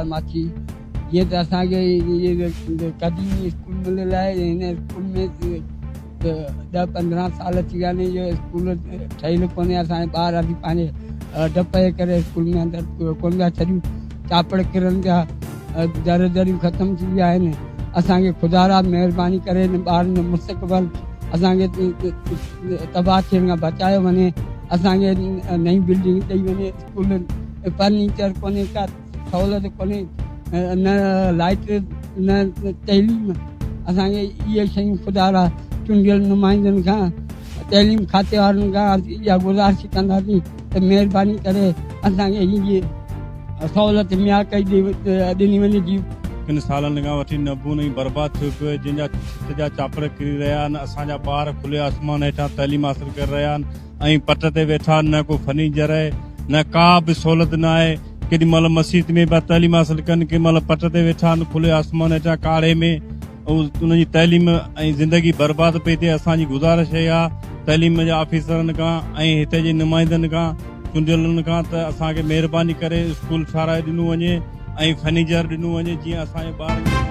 لال ماڇي جيئن ته اسان کي قديمي اسڪول مليل آهي هن اسڪول ۾ ڏهه 15 سال ٿي ويا آهن اهو اسڪول ٺهيل ڪونهي اسان جا ٻار اسين پنهنجي ڊپ جي ڪري اسڪول ۾ اندر ڪونه پيا ڇڏيون چاپڙ ڪرن پيا در دريون ختم ٿي ويا آهن اسان کي خدا را مهرباني ڪري هن ٻارن جو مستقبل اسان کي تباهه ٿيڻ کان بچايو وڃي اسان کي نئين بلڊنگ ڏئي وڃي اسڪول فرنيچر ڪونهي ڪا سهولت ڪونهي نه لائٽ نه تعليم اسان کي اهي شيون خدا را چونڊيل نمائندن کان تعليم کاتي وارن کان اها گذارش ڪنداسين ته مهرباني ڪري اسان کي هي سهولت مهيا ڪئي ڏني وڃي جي. ڪن سالن کان وٺي نبون ۽ برباد ٿيو پيو آهي جنهن جا ڇت جا چاپڙ ڪري رهيا آهن اسان جا ٻار کلي آسمان هيٺان تعليم حاصل ڪري رهيا آهن ۽ پٽ تي ويٺا آهن نه ڪو فرنيچر آهي نه ڪا به سهولت نه آهي ڪيڏي مهل مسيت ۾ پيا تعليم حاصل ڪن ڪنهن مهل پٽ تي ويٺا آهن کلي آسمان هيٺان ڪاڙهي ۾ انهن جي تعليم ۽ زندگي برباد پئي ٿئي اسان جي گذارش اها آهي تعليم جي آفيسرن کان ۽ هتي جي نمائندن کان چونڊيلن کان ته اسان کي مهرباني ڪري اسڪول ٺهرائي ڏنو وڃي ۽ فرنيچر ڏنو وڃي جيئن اسان جي ٻارن کي.